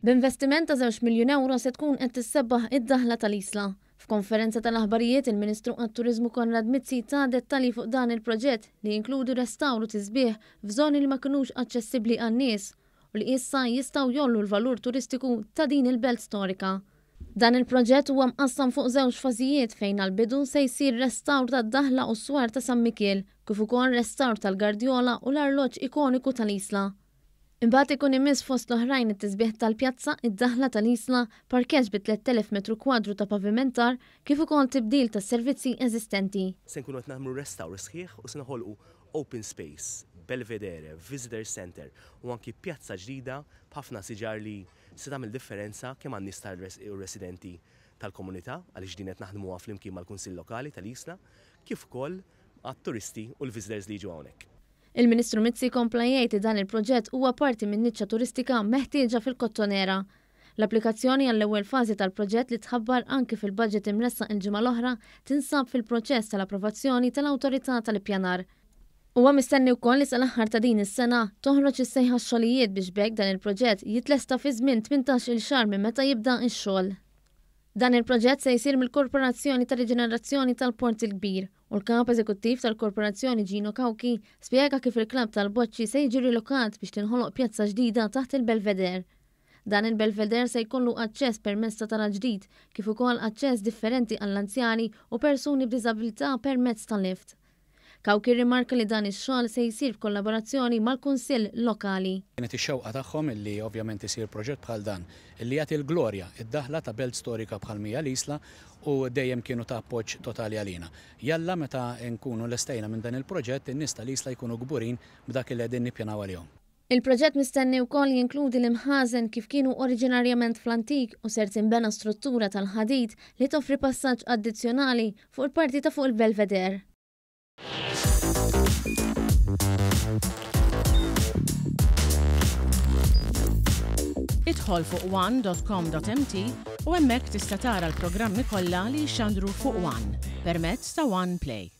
B'investiment ta' żewġ miljun ewro se tkun qed tissebbaħ id-daħla tal-Isla. F'konferenza tal-aħbarijiet, il-Ministru għat-Turiżmu Konrad Mizzi ta dettalji fuq dan il-proġett li jinkludi restawr u tisbiħ f'żoni li ma kinux aċċessibbli għan-nies u li issa jistgħu jgħollu l-valur turistiku ta' din il-belt storika. Dan il-proġett huwa mqassam fuq żewġ fażijiet fejn għall-bidu se jsir restawr tad-daħla u s-swar ta' San Mikiel kif ukoll restawr tal-gardjola u l-arloġġ ikoniku tal-Isla. Imbagħad ikun imiss fost l-oħrajn it-tisbiħ tal-pjazza, id-daħla tal-Isla, parkeġġ bi 3,000 metru kwadru ta' pavimentar, kif ukoll tibdil tas-servizzi eżistenti. Se nkunu qed nagħmlu restawr sħiħ u se noħolqu open space, belvedere, visitor centre u anki pjazza ġdida b'ħafna siġar li se tagħmel differenza kemm għan-nies u r-residenti tal-komunità, għaliex din qed naħdmuha flimkien mal-Kunsill Lokali tal-Isla, kif ukoll għat-turisti u l-visitors li jiġu hawnhekk. Il-Ministru Mizzi kompla jgħid li dan il-proġett huwa parti minn niċċa turistika meħtieġa fil-Kottonera. L-applikazzjoni għall-ewwel fażi tal-proġett li tħabbar anki fil-budget imressaq il-ġimgħa l-oħra tinsab fil-proċess tal-approvazzjoni tal-Awtorità tal-Ippjanar. Huwa mistenni wkoll li sal-aħħar ta' din is-sena toħroġ is-sejħa għax-xogħlijiet biex b'hekk dan il-proġett jitlesta fi żmien 18-il xahar minn meta jibda x-xogħol. Dan il-proġett se jsir mill-Korporazzjoni ta' Riġenerazzjoni tal-Port il-Kbir u l-Kap Eżekuttiv tal-Korporazzjoni Gino Cauchi spjega kif il-klabb tal-boċċi se jiġi rilokat biex tinħoloq pjazza ġdida taħt il-Belvedere. Dan il-Belvedere se jkollu aċċess permezz ta' taraġ ġdid kif ukoll aċċess differenti għall-anzjani u persuni b'diżabilità permezz ta' lift. Cauchi rrimarka li dan ix-xogħol se jsir f'kollaborazzjoni mal-Kunsill Lokali. Kienet ix-xewqa tagħhom illi ovvjament isir proġett bħal dan illi jagħti l-glorja, id-daħla ta' belt storika bħal m'hija l-Isla u dejjem kienu ta' appoġġ totali għalina. Jalla meta nkunu lestejna minn dan il-proġett in-nies tal-Isla jkunu kburin b'dak illi qegħdin nippjanaw għalihom. Il-proġett mistenni wkoll jinkludi l-imħażen kif kienu oriġinarjament fl-antik u ser tinbena struttura tal-ħadid li toffri passaġġ addizzjonali fuq il-parti ta' fuq il-Belvedere. Idħol fuq one.com.mt u hemmhekk tista' tara l-programmi kollha li jixxandru fuq One permezz ta' One Play.